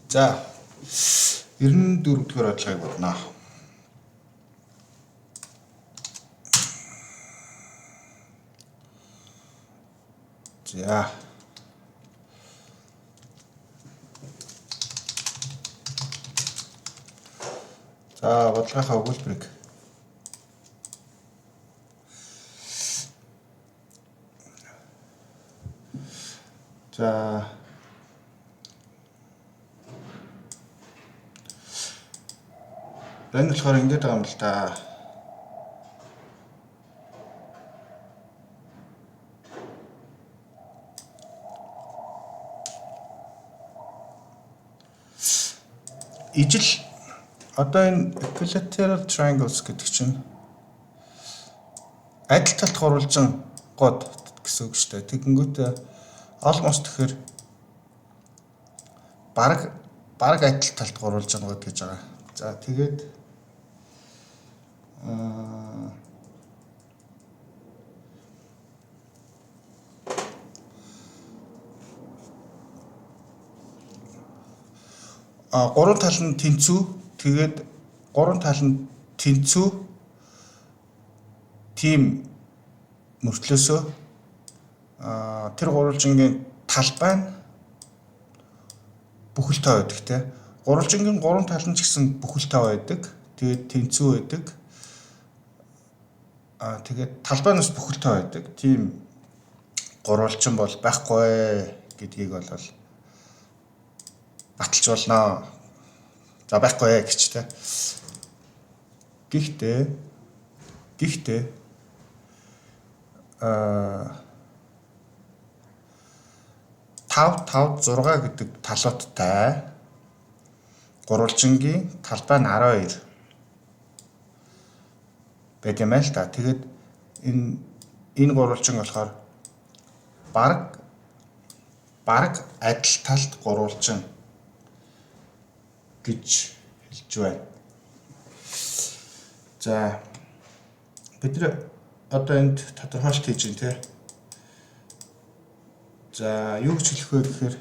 За 94 дугаар бодлогыг бодно. За. За бодлогынхаа өгүүлбэрийг за энэ болохоор ингэж байгаа юм л да. Ижил одоо энэ equilateral triangles гэдэг чинь адил талт гурвалжин год гэсэн үг шүү дээ. Тэгэнгүүтээ almost тэгэхээр бараг адил талт гурвалжин год гэж байгаа. За тэгээд гурван тал нь тэнцүү, тэгээд гурван тал нь тэнцүү тийм мөртлөөсөө тэр гурвалжингийн талбай нь бүхэл тоо байдаг те. Гурвалжингийн гурван тал нь ч гэсэн бүхэл тоо байдаг. Тэгээд тэнцүү байдаг. Тэгээд талбай нь бас бүхэл тоо байдаг. Тийм гурвалжин бол байхгүй гэдгийг бол баталж болно. За байхгүй гэж те. Гэхдээ 5 5 6 гэдэг талуудтай гурвалжингийн талбай нь 12 байд юм байна л да. Тэгээд энэ гурвалжин болохоор бараг адил талт гурвалжин гэж хэлж байна. За бид нар одоо энд тодорхойлолт хийж байна те. За юу гэж хэлэх вэ гэхээр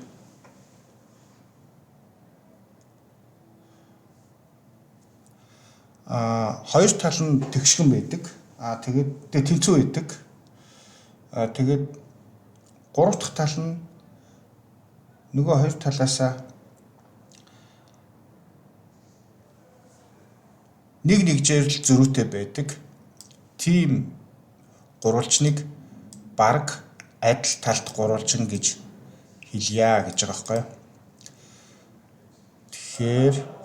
хоёр тал нь тэгшгэн байдаг. Тэгээд тэнцүү байдаг. Тэгээд гурав дахь тал нь нөгөө хоёр талаасаа нэг нэгжээр л зөрүүтэй байдаг. Тийм гурвалжныг бараг адил талт гурвалжин гэж хэлье гэж байгаа байхгүй юу? Тэгэхээр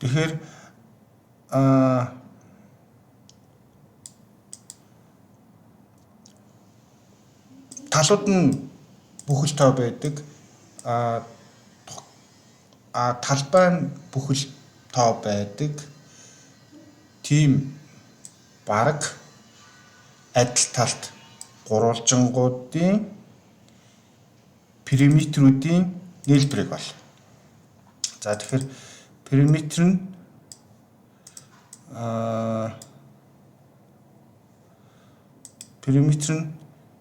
тэгэхээр талууд нь бүхэл тоо байдаг. Талбай нь бүхэл тоо байдаг. Тийм бараг адил талт гурвалжингуудын периметрүүдийн нийлбэрийг бол. За тэгэхээр периметр нь периметр нь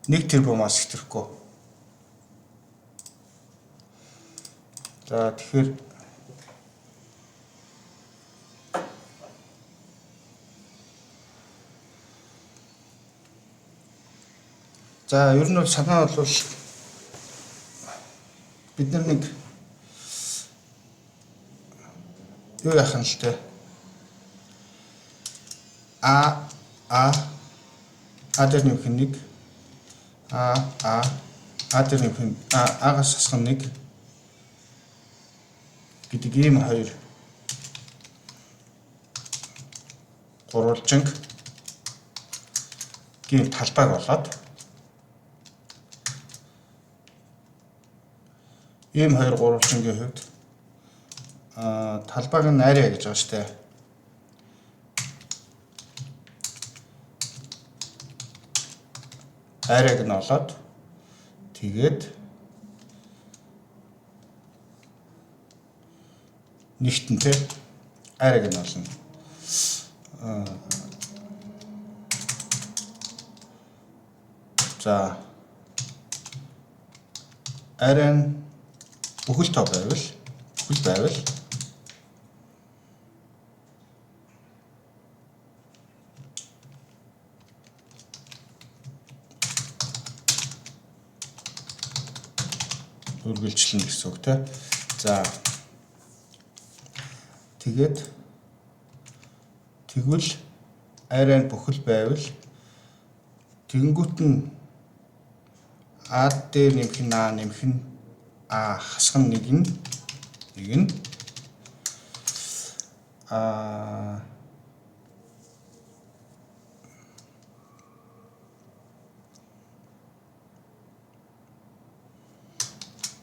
1 тэрбумаас хэтрэхгүй. За тэгэхээр за ер нь бол санаа бол бид нар нэг юу яах нь л те. А А дээр нэмэх нь 1, А дээр нэмэх нь А-гаас хасах нь 1 гэдэг ийм хоёр гурвалжингийн талбайг болоод ийм хоёр гурвалжингийн хувьд талбайг нь area гэж байгаа шүү дээ. Area-г нь олоод тэгээд Нэгтэн тий. Арайг нь олно. За арай нь бүхэл тоо байвал бүхэл байвал үргэлжлэнэ гэсэн үг тий. За тэгээд тэгвэл арай нь бүхэл байвал тэгэнгүүт нь А дээр нэмэх нь А нэмэх нь А хасах нь нэг нь нэг нь а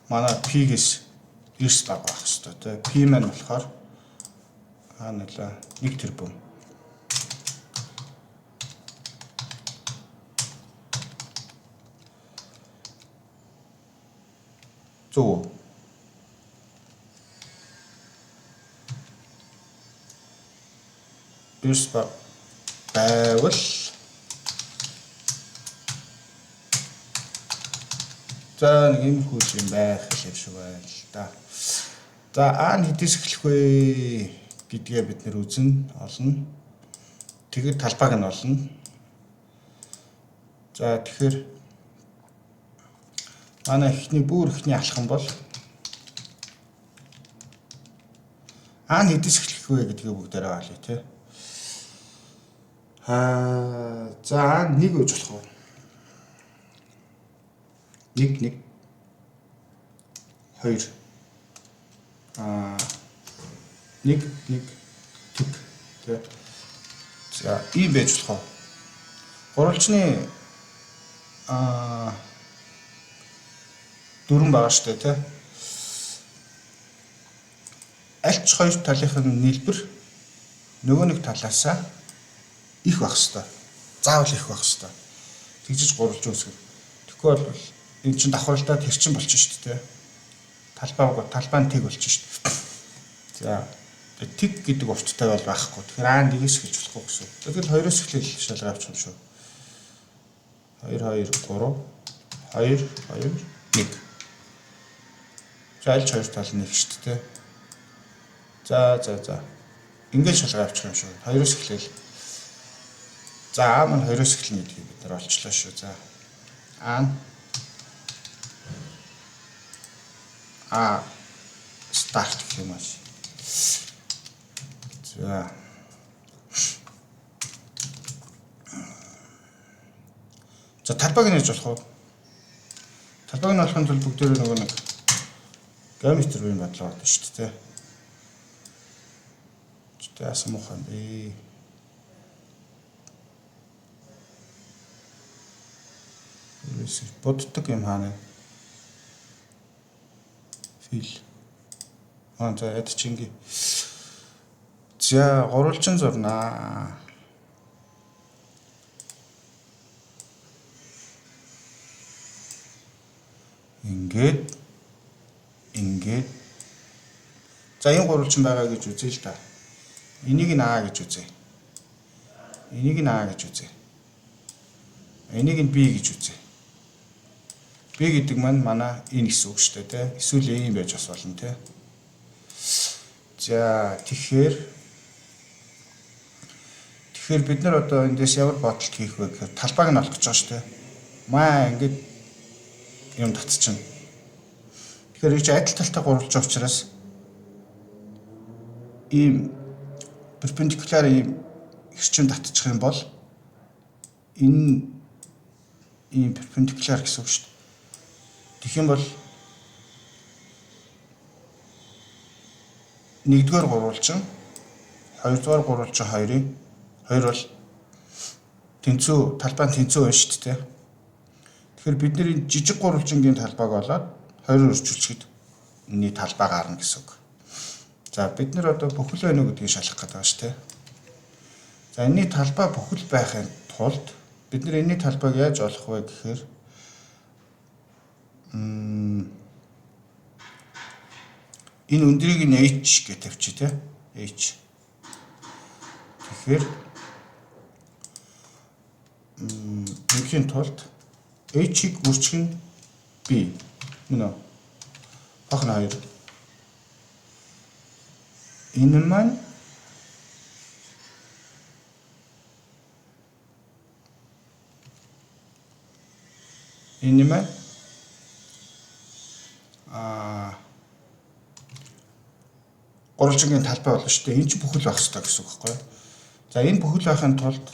манай P-гээс 9 бага байх хэвээр тий. P маань болохоор А нэлээ 1 тэрбум. Зөв үү? 9 бага байвал за нэг иймэрхүү юм байх юм шиг байна л да. За А нь хэдээс эхлэх вэ гэдгээ бид нэр үзнэ, олно. Тэгээд талбайг нь олно. За тэгэхээр манай эхний бүр эхний алхам бол А нь хэдээс эхлэх вэ гэдгээ бүгдээрээ олъё тий. За А нь 1 гэж болох уу? 1 1 2 1 1 тэг тий. За ийм байж болох уу? Гурвалжны 4 байгаа шүү дээ тий. Аль ч хоёр талынх нь нийлбэр нөгөө нэг талаасаа их байх хэвээр. Заавал их байх хэвээр. Тэгжиж гурвалжин үүсгэх. Тэгэхгүй бол энэ чинь давхралтаа тэр чин болчих шүү дээ. Талбай талбай нь тэг болчих шүү дээ. За тэг гэдэг урттай бол байхгүй. Тэгэхээр А нэгээс эхэлж болохгүй гэсэн. Тэгэл хоёроос эхлээл шалгаа авчих юм шүү. 2 2 3 2 2 1. За аль ч хоёр тал нэг шүү дээ. За за за. Ингээд шалгаа авчих юм шүү. Хоёроос эхлээл. За А маань хоёроос эхэлнэ гэдгийг бид нар олчлоо шүү. За А нь А старт гэх юм ааш. За. За талбайг нээж болох уу? Талбайг нь олохын тулд бүгдээрээ нөгөө нэг геометр үеийн бодлого байна шүү дээ. Тэ яасан муухай юм бэ? Ерөөсөө боддог юм хаана? Фил. Аа за яд чинги. За гурвалжин зурнаа. Ингээд ингээд за энэ гурвалжин байгаа гэж үзье л да. Энийг нь А гэж үзье. Энийг нь А гэж үзье. Энийг нь B гэж үзье. B гэдэг маань манай энэ гэсэн үг шүү дээ, тэ. Эсвэл ийм байж бас болно, тэ. За тэгэхээр бид нар одоо эндээс ямар бодолт хийх вэ гэхээр талбайг нь олох гэж байгаа шүү дээ. Маа ингээд юм татчихна. Тэгэхээр ийч адил талтай гурвалжин учраас ийм перпендикуляр ийм хэрчим татчих юм бол энэ ийм перпендикуляр гэсэн үг шүү дээ. Тэгэх юм бол нэгдүгээр гурвалжин, хоёрдугаар гурвалжин хоёрын хоёр бол тэнцүү талбай нь тэнцүү байна шүү дээ. Тэгэхээр бид нар энэ жижиг гурвалжингийн талбайг олоод хоёроор өрчүүлчихэд энэний талбай гарна гэсэн үг. За бид нар одоо бүхэл байна уу гэдгийг шалгах гэдэг байгаа шүү дээ. За энэний талбай бүхэл байхын тулд бид нар энэний талбайг яаж олох вэ гэхээр Энэ өндрийг нь h гэж тавьчих тий. H. Тэгэхээр ингийн тулд h-ийг үржих нь b. Мөн үү? Хонх нь 2. Энэ маань энэ маань гурвалжингийн талбай болно шүү дээ. Энэ чинь бүхэл байх ёстой гэсэн үг байхгүй юу? За энэ бүхэл байхын тулд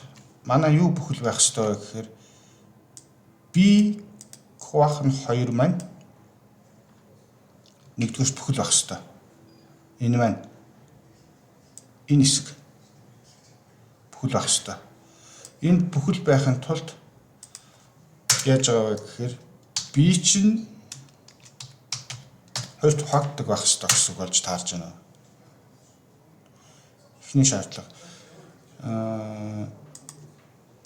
манай юу бүхэл байх ёстой вэ гэхээр b хуваах нь 2 маань нэгдүгээрт бүхэл байх ёстой. Энэ маань энэ хэсэг бүхэл байх ёстой. Энэ бүхэл байхын тулд яаж байгаа вэ гэхээр b чинь хоёрт хуваагддаг байх ёстой гэсэн үг болж таарж байна. Эхний шаардлага.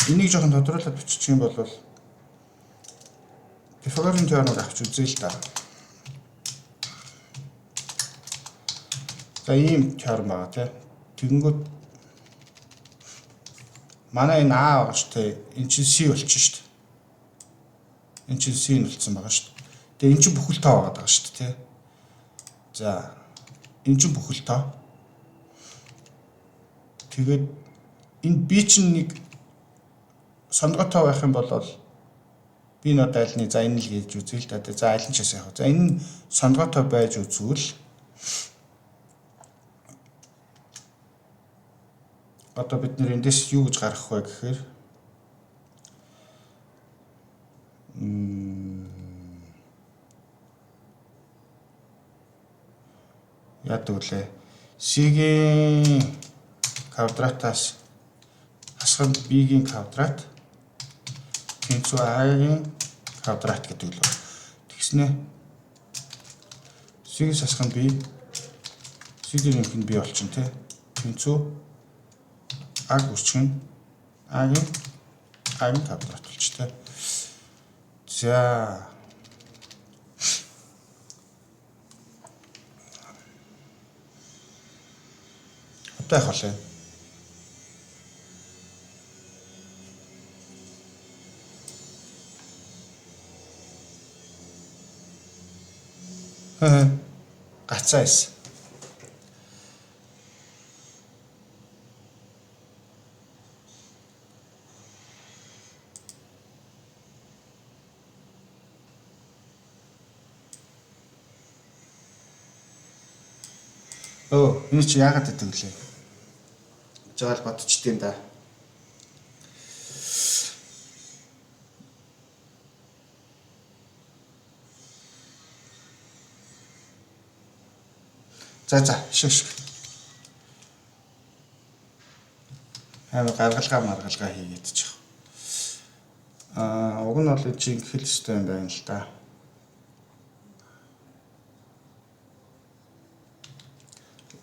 Энийг жоохон тодруулаад бичих юм бол Пифагорын теоремыг авч үзье л да. За ийм теорем байгаа тий. Тэгэнгүүт манай энэ А байгаа шүү дээ. Энэ чинь C болчих шүү дээ. Энэ чинь C нь болцсон байгаа шүү дээ. Тэгээ энэ чинь бүхэл тоо байгаа даа шүү дээ тий. За энэ чинь бүхэл тоо. Тэгээд энэ B чинь нэг сондготой байх юм бол би энэ одоо альны за энэ л гэж үзье л да. За аль нь ч гэсэн яг. За энэ сондготой байж үзвэл одоо бид нэр эндээс юу гэж гаргах вэ гэхээр яадаг вүлээ? C-гийн квадратаас хасах нь B-гийн квадрат тэнцүү A-гийн квадрат гэдэг л байна. Тэгснэ C-ээс хасах нь B, C дээр нэмэх нь B болчихно тий. Тэнцүү А гүрчих нь А-гийн квадрат болчих тий. За одоо яах вэ? Гацаа эс. Энэ чи яагаад гэдэг лээ? Жаал бодчихдээ юм да. За за шиш. Амар гаргалгаа маргалгаа хийгээд чих. Уг нь бол чи ингэх л ёстой юм байна л да.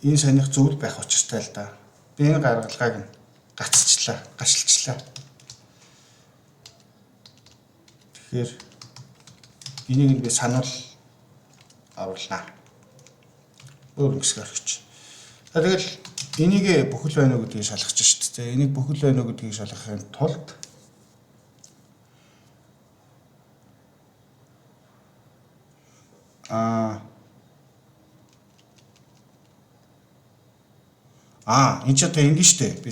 Энэ санийх зөвл байх учиртай л да. Би энэ гаргалгааг нь гацчлаа, гашилчлаа. Тэгэхээр энийг нь би сануул оруулнаа. Өөр хэсэг орхич. За тэгэл энийг бүхэл байна уу гэдгийг шалгах шүү дээ. Энийг бүхэл байна уу гэдгийг шалгахын тулд энэ ч одоо ингэ штэ. Би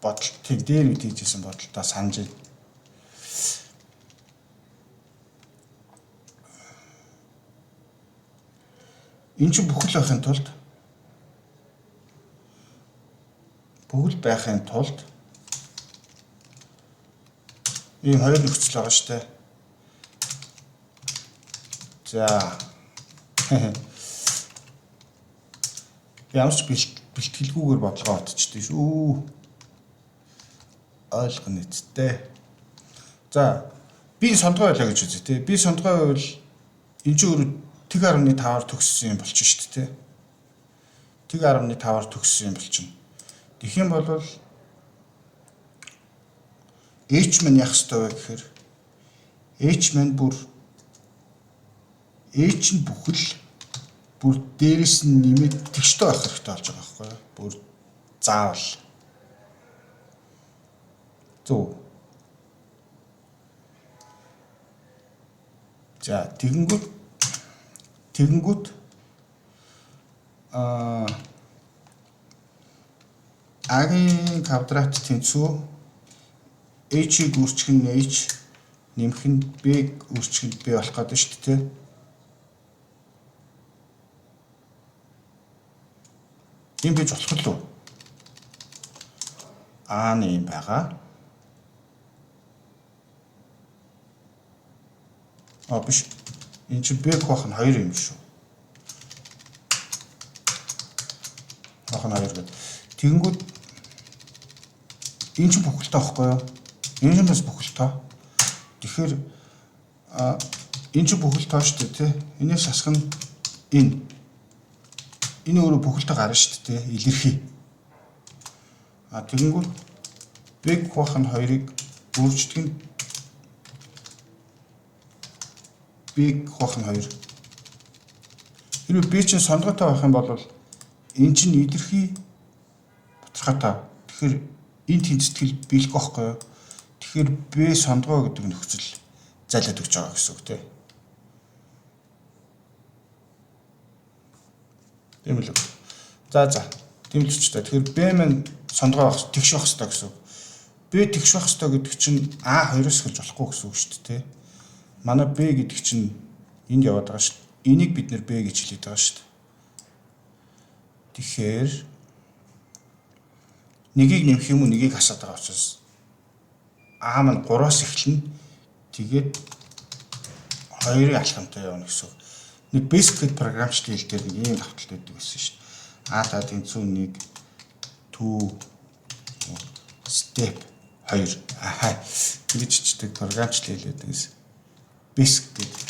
бодол тийм дээр үед хийжсэн бодолтоо санаж байна. Энэ чинь бүхэл байхын тулд ийм хоёр нөхцөл байгаа штэ. За ямар ч бэлтгэлгүйгээр бодлогоо отчихдээ шүү. Ойлгоно үсттэй. За би сондгой байлаа гэж үзье те. Би сондгой байвал энэ чинь өөрөө тэг 10.5-аар төгссөн юм болчих шүү дээ те. Тэг 10.5-аар төгссөн юм болчихно. Тэгэх юм бол H мань яах ёстой вэ гэхээр H мань бүр H нь бүхэл Бүр дээрэс нь нэмээд тэгштэй байх хэрэгтэй болж байгаа байхгүй юу? Бүр заавал. Зөв. За тэгэнгүүт а-гийн квадрат тэнцүү h-ийг үржих нь h нэмэх нь b-г үржих нь b болох гэдэг шүү дээ. Тийм байж болох л үү? А нь юм байгаа. А биш. Энэ чинь b хуваах нь 2 юм шүү. Хуваах нь 2 гэдэг. Тэгэнгүүт энэ чинь бүхэлдээ байхгүй юу? Энэ чинь бас бүхэлдээ. Тэгэхээр энэ чинь бүхэлдээ шүү дээ, тий? Энээс хасах нь энэ. Энэ өөрөө бүхэлдээ гарна шүү дээ, илэрхий. А тэгэнгүүт b хуваах нь 2-ыг үрждэг нь b хуваах нь 2. Хэрвээ b чинь сондготой байх юм бол энэ чинь илэрхий бутархаатай. Тэгэхээр энэ тэнцэтгэл биелэх байхгүй юу? Тэгэхээр b сондгоо гэдэг нөхцөл зайлаад өгч байгаа гэсэн үг, тий. Тийм л үү. За. Тийм л ч та. Тэгэхээр b маань сондгоо байх, тэгш байх хэрэгтэй гэсэн үг. B тэгш байх хэрэгтэй гэдэг чинь а 2-оос эхэлж болохгүй гэсэн үг шүү дээ, тий. Манай b гэдэг чинь энд яваад байгаа шүү дээ. Энийг бид нэр b гэж хэлээд байгаа шүү дээ. Тэгэхээр нэгийг нэмэх юм уу, нэгийг хасаад байгаа учраас а маань 3-аас эхэлнэ. Тэгээд 2-ын алхамтай явна гэсэн үг. Нэг basic гэдэг програмчлалын хэл дээр нэг ийм давталт байдаг гэсэн шүү дээ. А та тэнцүү 1 2 step 2 ахаа тэгж чичдэг програмчлал хэл байдаг гэсэн. Basic гэдэг.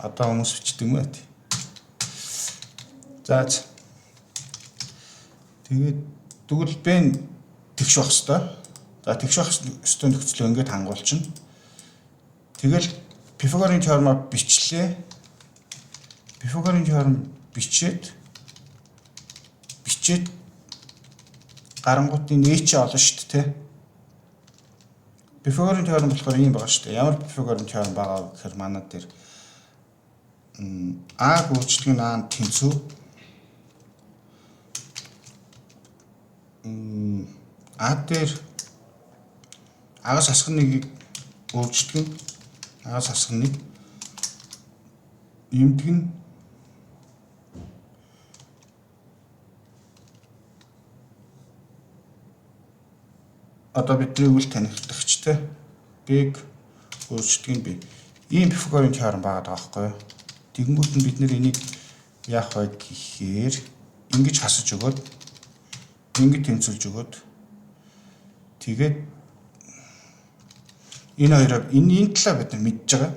Одоо хүмүүс бичдэг юм ээ. За. Тэгээд тэгвэл B нь тэгш байх хэвээр. За тэгш байх ёстой нөхцөлөө ингээд хангуулчихна. Тэгэл Пифагорын теоремоо бичлээ. Пифагорын теорем бичээд гарангуутын h олно шүү дээ. Пифагорын теорем болохоор ийм байгаа шүү дээ. Ямар Пифагорын теорем байгаа вэ гэхээр манай дээр а гүйцэтгэх нь а тэнцүү а дээр агаас хасах нэгийг өөрчилдөг нь агаас хасах нэг нэмдэг нь одоо бидний үйл танигдагчтай b-г өөрчилдөг нь b. Ийм Пифагорын теорем байгаа даа байхгүй юу? Тэгэнгүүт нь бид нэр энийг яах вэ гэхээр ингэж хасаж өгөөд ингэж тэнцвүүлж өгөөд тэгээд энэ хоёроо энэ талаа бид нар мэдж байгаа.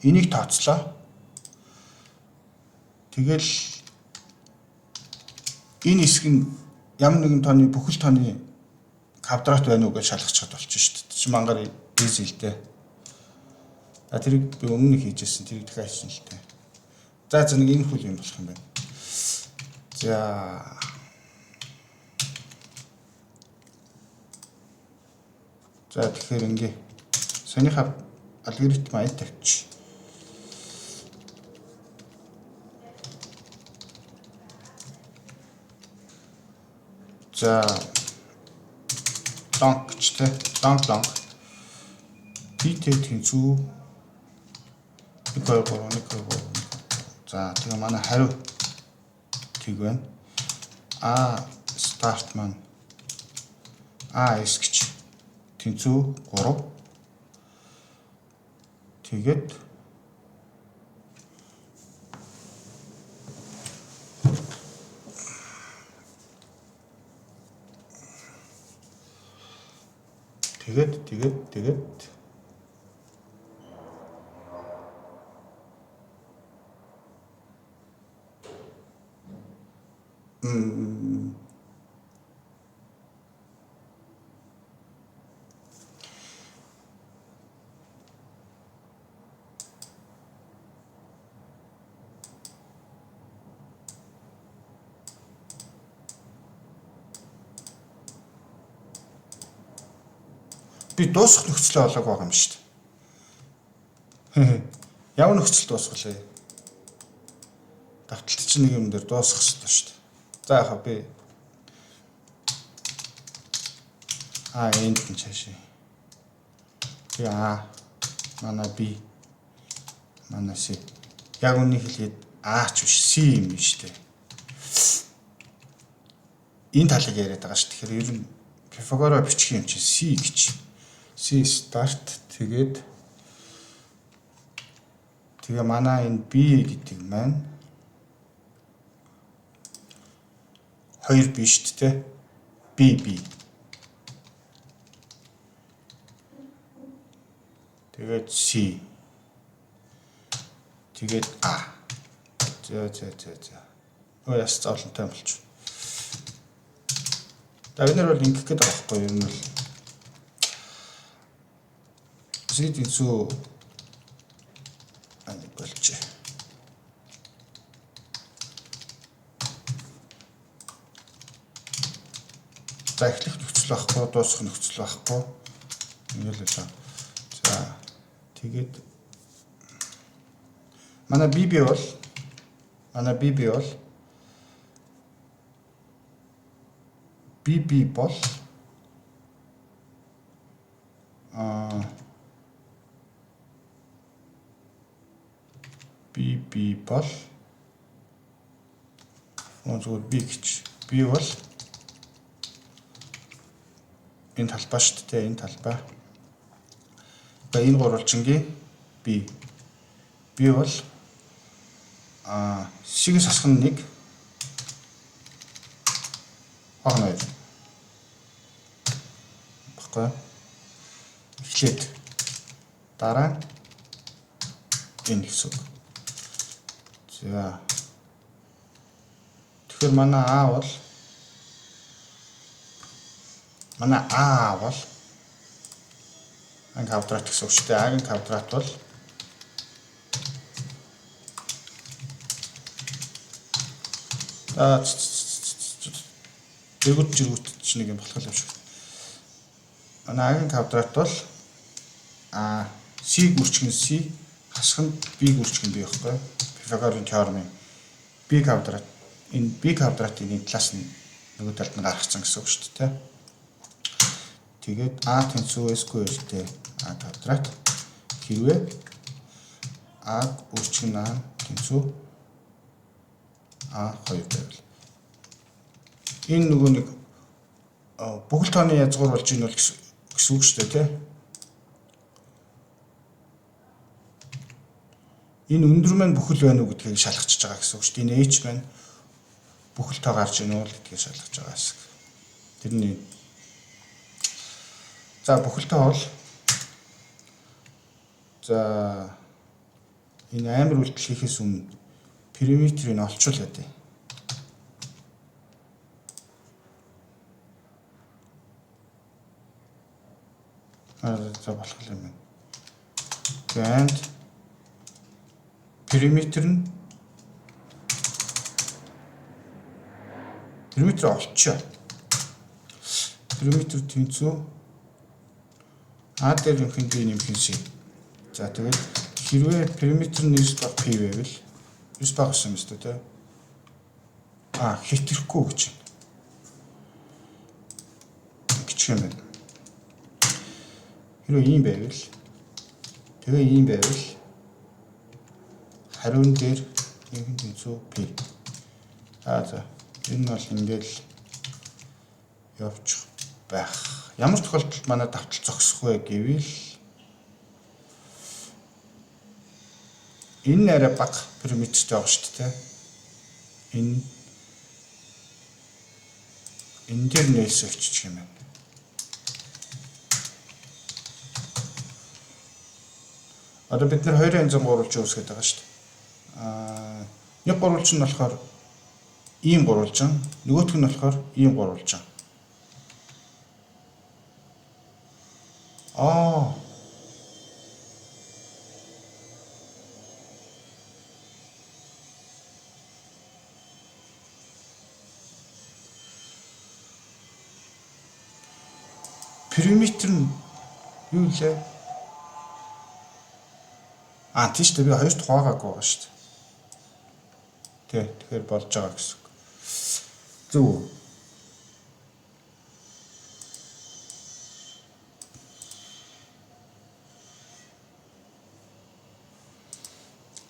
Энийг тооцлоо. Тэгэл энэ хэсэг нь ямар нэгэн тооны бүхэл тооны квадрат байна уу гэж шалгачихад болчих шүү дээ. Чи мангаар easy л дээ. А тэрийг би өмнө хийжсэн. Тэрийг дахиад хийсэн л дээ. За нэг энэ хөл юм болох юм байна. За. За тэгэхээр ингээ саяныхаа алгоритм аяд тавьчих. За long ч тэ long dt тэнцүү 1 2 3 1 2 3. За тэгээ манай хариу тэг байна. А start маань а s гэж тэнцүү 3. Тэгээд тэгээд Би дуусах нөхцөлөө олоог байгаа юм шүү дээ. Ямар нөхцөл дуусгалаа? Давталт чинь нэг юм дээр дуусгах хэрэгтэй шүү дээ. За яхаа би энд нь цаашаа. Би А манай B манай C. Яг үнийг хэлгээд А ч биш C юм биш үү? Энэ талыг яриад байгаа шүү. Тэгэхээр ер нь Пифагоро бичих юм чинь C гэж. C start тэгээд манай энэ B гэдэг маань 2 B шүү дээ. B B. Тэгээд C. Тэгээд А. За. Өө яс зовлонтой болчих. За бид нар бол ингэх гээд байгаа байхгүй юу? Ер нь бол C тэнцүү ани болчих. За эхлэх нөхцөл байхгүй, дуусах нөхцөл байхгүй. Ингээл л. За тэгээд манай BB бол BB бол BB бол зүгээр B гэж. B бол энэ талбай шүү дээ, энэ талбай. Одоо энэ гурвалжингийн B. B бол C-гээс хасах нь 1 хог 2. Баггүй. Эхлээд дараа энэ гэсэн үг. За. Тэгэхээр манай А бол А-ын квадрат гэсэн үг шүү дээ. А-ын квадрат бол жиргүүт чинь нэг юм болох юм шиг. Манай А-ын квадрат бол А C гүрчгэн C хасах нь B гүрчгэн B байхгүй. Пифагорын теоремын B квадрат энэ B квадратын энэ талаас нь нөгөө талд нь гаргацсан гэсэн үг шүү дээ. Тэгээд А тэнцүү S square-тэй А квадрат хэрвээ А үрчгэн А тэнцүү А2 байвал энэ нөгөө нэг бүхэл тооны язгуур болж ийн бол гэсэн үг шүү дээ, тий. Энэ өндөр маань бүхэл байна уу гэдгийг шалгачж байгаа гэсэн үг шүү дээ. Энэ H маань бүхэл тоо гарч ийн үү гэдгийг шалгаж байгаа хэсэг. Тэрний за бүхэл тоо бол за энэ амар үйлдэл хийхээс өмнө периметрийг олчулаа дээ. За болох юм байна. Тэгээд периметр нь периметр олчоо. Периметр тэнцүү А дээр нэмэх нь B нэмэх нь C. За тэгээд хэрвээ периметр нь 9 баг P байвал 9 баг гэсэн юм шүү дээ. А хэтрэхгүй гэж байна. Гिचх юм байна. Хэрвээ ийм байвал тэгээ ийм байвал хариун дээр нэмэх нь тэнцүү P. А за энэ бол ингээл явчих байх. Ямар тохиолдолд манай давтал зогсох вэ гэвэл энэ арай бага периметртэй байгаа шүү дээ. Энэ дээр нээлс өччих юм байна. Одоо бид нэр хоёр янзын гурвалжин үүсгээд байгаа шүү дээ. Нэг гурвалжин нь болохоор ийм гурвалжин, нөгөөх нь болохоор ийм гурвалжин. Периметр нь Юу лээ? А тийш дээ, би хоёрт хуваагаагүй байгаа шүү дээ. Тэ, тэгэхээр болж байгаа гэсэн үг. Зөв үү?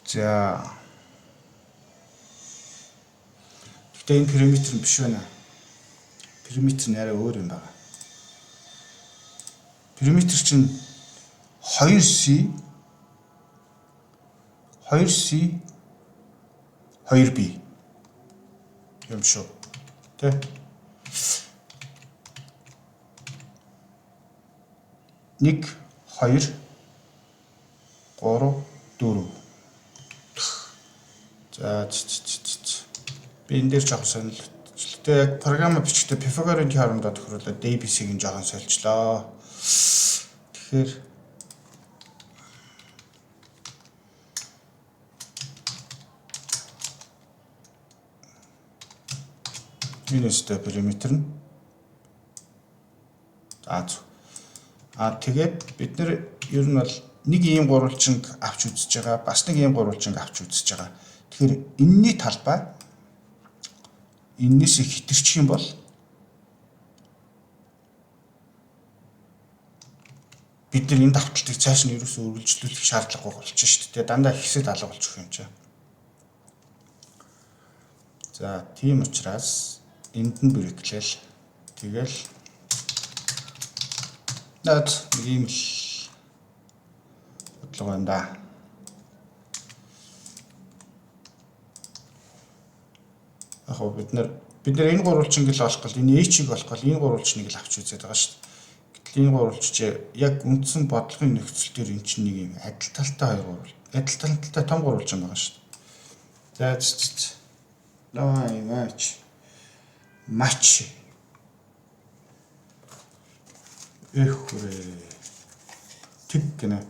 За. Гэхдээ энэ периметр нь биш байна. Периметр нь арай өөр юм байна. Периметр чинь 2C 2C 2B юм шүү. Тэ? 1 2 3 4. За, би энэ дээр жоохон сонирхолтой. Тэгээ яг програм бичихдээ Pythagorean theorem-доо тохируулаад ABC-г нь жоохон сольчлоо. Тэгэхээр энэ өстэй периметр нь. За, зөв. А тэгээд бид нэр ер нь бол нэг ийм гурвалжинг авч үзэж байгаа, бас нэг ийм гурвалжинг авч үзэж байгаа. Тэгэхээр энэний талбай энэнээс хэтэрчих юм бол бид нар энэ давталтыг цааш нь ерөөсөө үргэлжлүүлэх шаардлагагүй болчих шүү дээ. Дандаа хэсэд алга болчих юм чинь. За, тийм учраас энд нь break лээл. Тэгэл над нэг ийм л бодлого байна да. Яг гоо бид нар энэ гурвалжинг л олох гол, энэ H-ийг олох гол энэ гурвалжныг л авч үзээд байгаа шүү дээ. Гэтэл энэ гурвалж яг үндсэн бодлогын нөхцөл дээр эн чинь нэг юм адил талтай хоёр гурвал, адил талтай том гурвалжин байгаа шүү дээ. За, лай мач мач эх хүрээ тэг гинэ.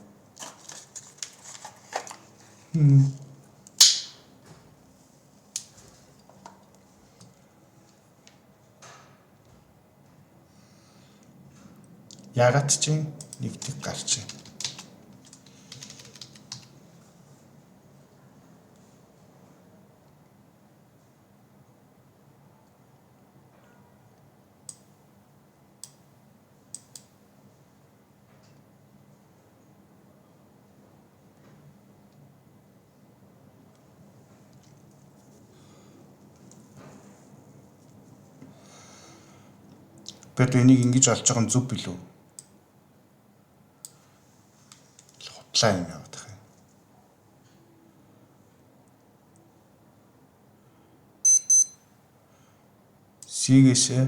Ягаад ч нэг тэг гарч байна. Бид энийг ингэж олж байгаа нь зөв билүү? Худлаа юм яваад байх юм. C-гээсээ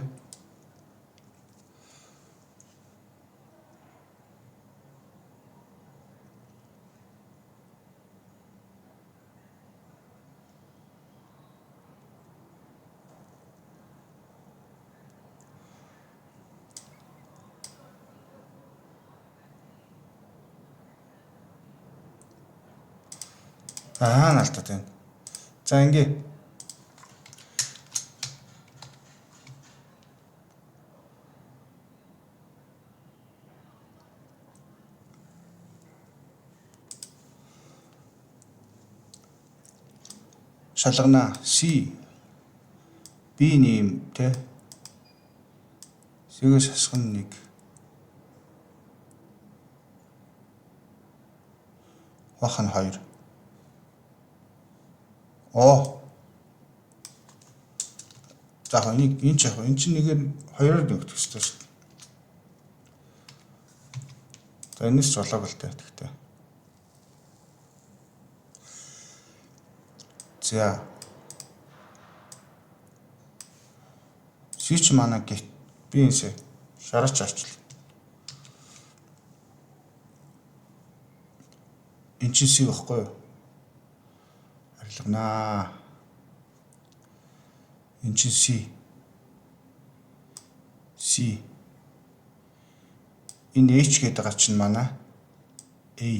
аа алдаад байна. За ингээ. Шалгана. C B нэм тэ. C-гээс хасах нь 1. Хавах нь 2. Оо. За яг энийг энэ ч яг энэ чинь нэгээр хоёроор нэгдэх ёстой шүү дээ. За энэс ч болоог л та тэгтээ. За. C ч манай гет би энэсээ шараач арчлаа. Эн чинь C байхгүй юу? Арилганаа. Эн чинь C. C. Энэ H гэдэг байгаа чинь манай A.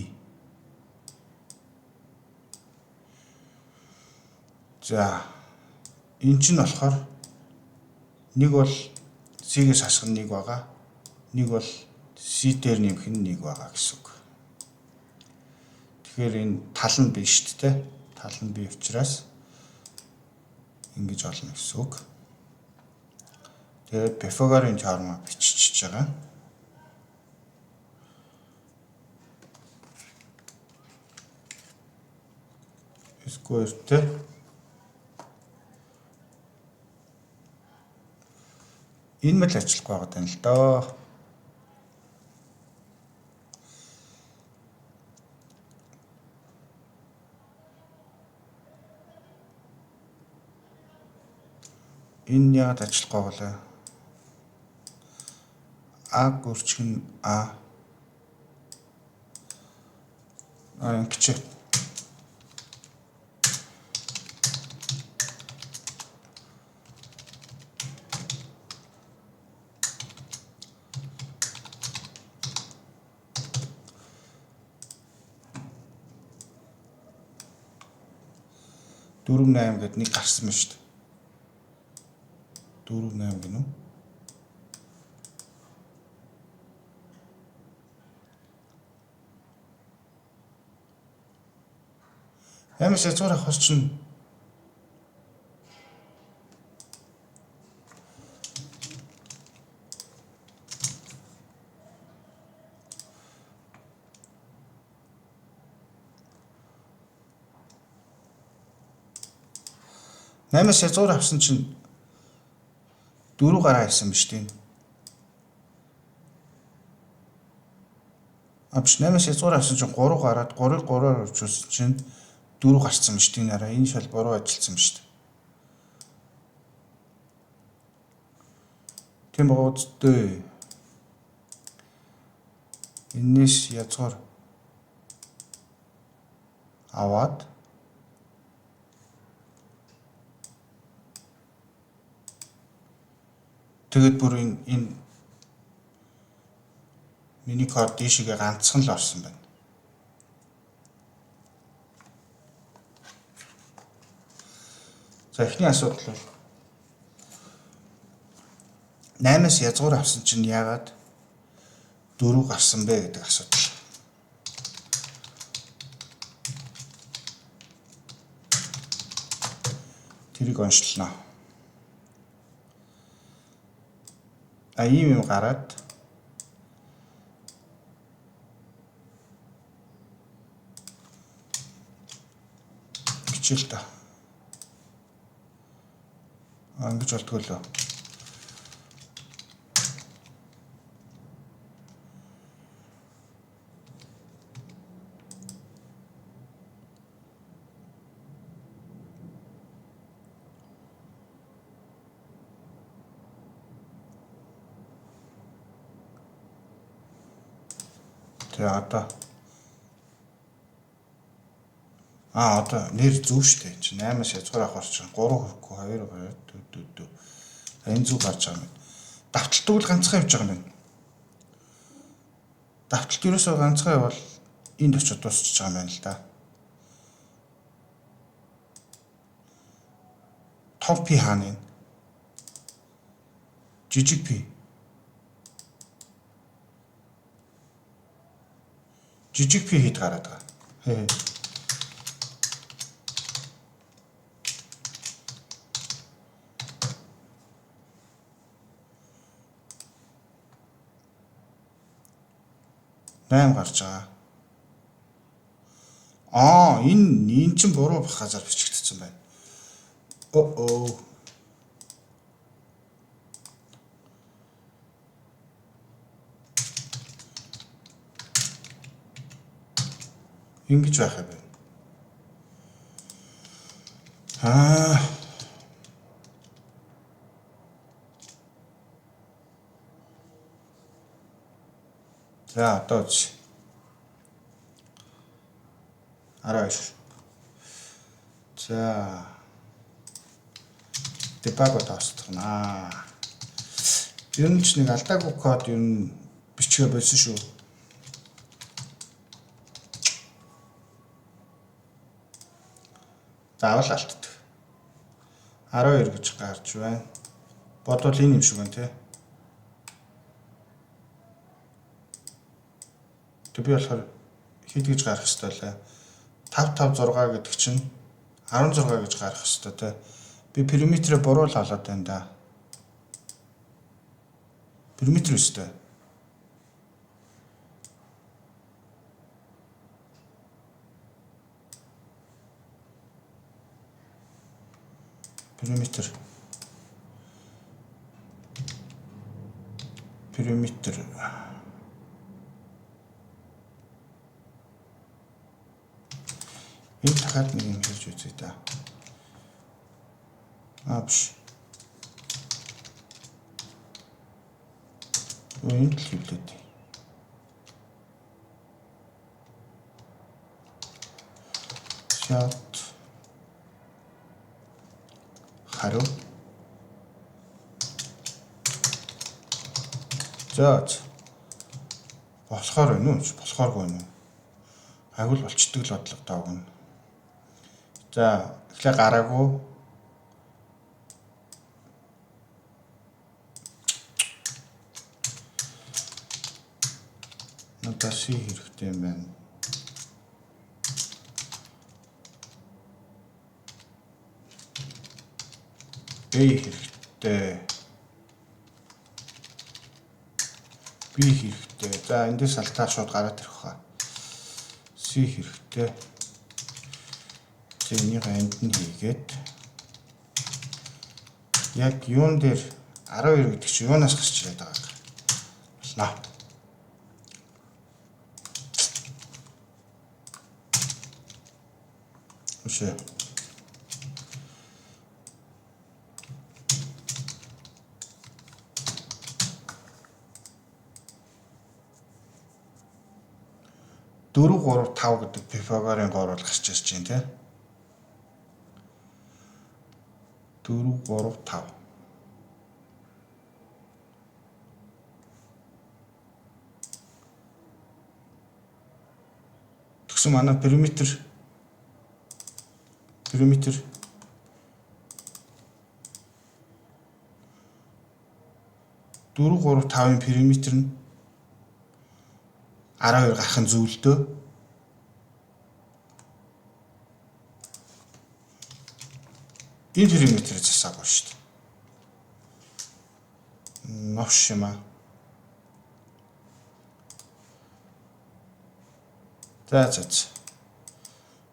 За эн чинь болохоор нэг бол C-гээс хасах нь 1 байгаа. Нэг бол C дээр нэмэх нь 1 байгаа гэсэн үг. Тэгэхээр энэ тал нь биш шүү дээ. Тал нь бий учраас ингэж олно гэсэн үг. Тэгээд Пифагорын теорема биччихэж байгаа. Square-тэй энэ мэл ажиллахгүй байгаа тань л доо. Энэ яагаад ажиллахгүй байгаа вэ? А гүрчг нь А. А ингэж. Дөрөв 8 гэд нэг гарсан байна шүү дээ. 4 8 гэнэ үү? Ямаас язгуур авах чинь 8-аас язгуур авсан чинь 4 гараа ирсэн биз дээ. Авч 8-аас язгуур авсан чинь 3 гараад 3-ыг 3-аар үржүүлсэн чинь 4 гарцсан биз дээ. Нараа энэ шал буруу ажилласан биз дээ. Тийм байгаа үсттэй. Эннээс язгуур аваад тэгээд бүр энэ миний код дийшигээ ганцхан л орсон байна. За эхний асуудал бол 8-аас язгуур авсан чинь яагаад 4 гарсан бэ гэдэг асуудал. Тэрийг онцлно. А ийм юм гараад хичээл та. А ингэж болдгоо лөө. Тэгээ одоо одоо нэр зөв штэ. Чи 8-аас язгуур авах чинь 3 хүрэхгүй 2 гараад 4 4 4. Энэ зөв гарч байгаа юм байна. Давталтгүй л ганцхан явж байгаа юм байна. Давталт ерөөсөө ганцхан явбал энд очиод дуусчих байгаа юм байна л да. Том пи хаана юм? Жижиг пи. Жижиг пи хэд гараад байгаа. Хээ. 8 гарч байгаа. Аа энэ чинь буруу бах газар бичигдсэн байна. Оо. Ингэж байх юм байна. Аа. За одоо үз. 12. За. Debug тоостгонаа. Ер нь ч нэг алдаагүй код ер нь бичгээ болсон шүү. Заавал алддаг. 12 гэж гарч байна. Бодвол энэ юм шиг байна тий. Тэг би болохоор хэд гэж гарах ёстой лээ? 5 5 6 гэдэг чинь 16 гэж гарах ёстой те. Би периметрээ буруу л олоод байна да. Периметр өстэй. Периметр. Периметр. Энэ дахиад нэг юм хийж үзье да. Аа биш. Энд л хэвлээд. Shot хариу. За болохоор байна уу? Болохооргүй байна уу? Агуул болчдөг л бодлого доогно. За эхлээ гараагүй. Надад C хэрэгтэй юм байна. A хэрэгтэй. B хэрэгтэй. За эндээс алтаа шууд гараад ирэх хаа. C хэрэгтэй. За энийг энд нь хийгээд яг юун дээр 12 гэдэг чинь юунаас гарч ирээд байгааг болно. Үшээ. 4 3 5 гэдэг Пифагорын гурвал гарч ирж байна те. 4 3 5. Тэгсэн манай периметр 4 3 5-ын периметр нь 12 гарах нь зөвлөдөө. Энэ периметрийг засаагүй шүү дээ. Новш юм аа. За за за.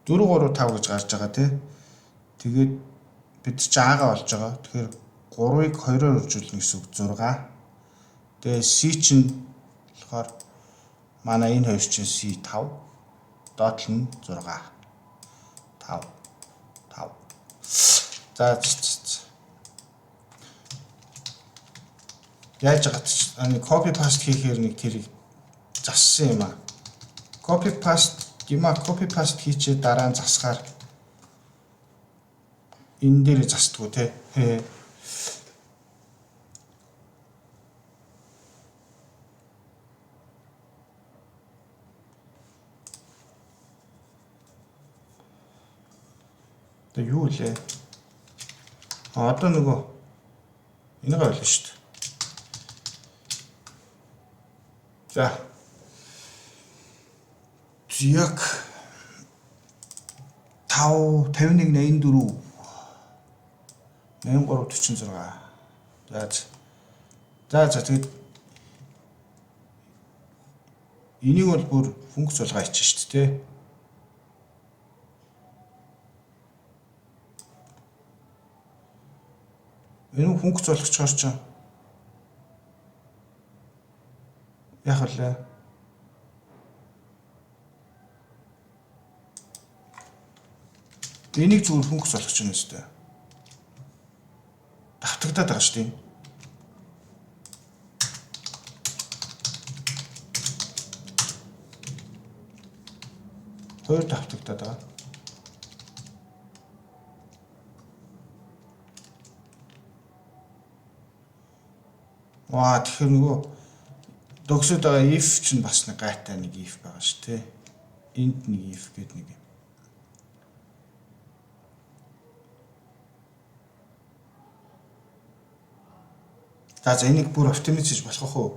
4 3 5 гэж гарч байгаа тий. Тэгээд бид чи А-га олж байгаа. Тэгэхээр 3-ыг 2-оор үржүүлнэ гэсэн үг 6. Тэгээ C чинь болохоор манай энэ хоёр чинь C5, доод нь 6. 5 5. За яаж байгаа ч нэг copy paste хийхээр нэг тэрийг зассан юм аа. Copy paste юм аа, copy paste хийчээ дараа нь засахаар энэ дээр застдаггүй те. Тэгээ юу лээ? Одоо нөгөө энийг ойлоо шүү дээ. За. Яг 5 51 84 83 46. За. За за тэгээд энийг бол бүр функц болгоо хийчих шүү дээ. Энэ функц болгочоор ч яах вэ? Энийг зүгээр функц болгоч юм өстэй. Давтагдаад байгаа шүү дээ. Хоёр давтагдаад байгаа. Ваа тэгэхээр нөгөө дөгсөд байгаа if чинь бас нэг гайтай нэг if байгаа шүү дээ. Энд нэг if гээд нэг юм. За за энийг бүр оптимиз хийж болох уу?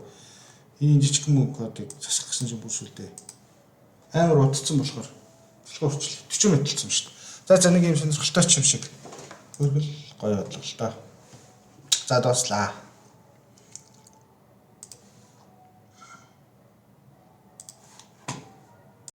Энэ жижигхэн кодыг засах гэсэн чинь бүр сүлдээ. Амар удцсан болохоор төлхөө өрчлөө. 40 минут болсон шүү дээ. За за, нэг юм сонирхолтой ч юм шиг. Хөргөл гоё бодлоо л доо. За, дууслаа.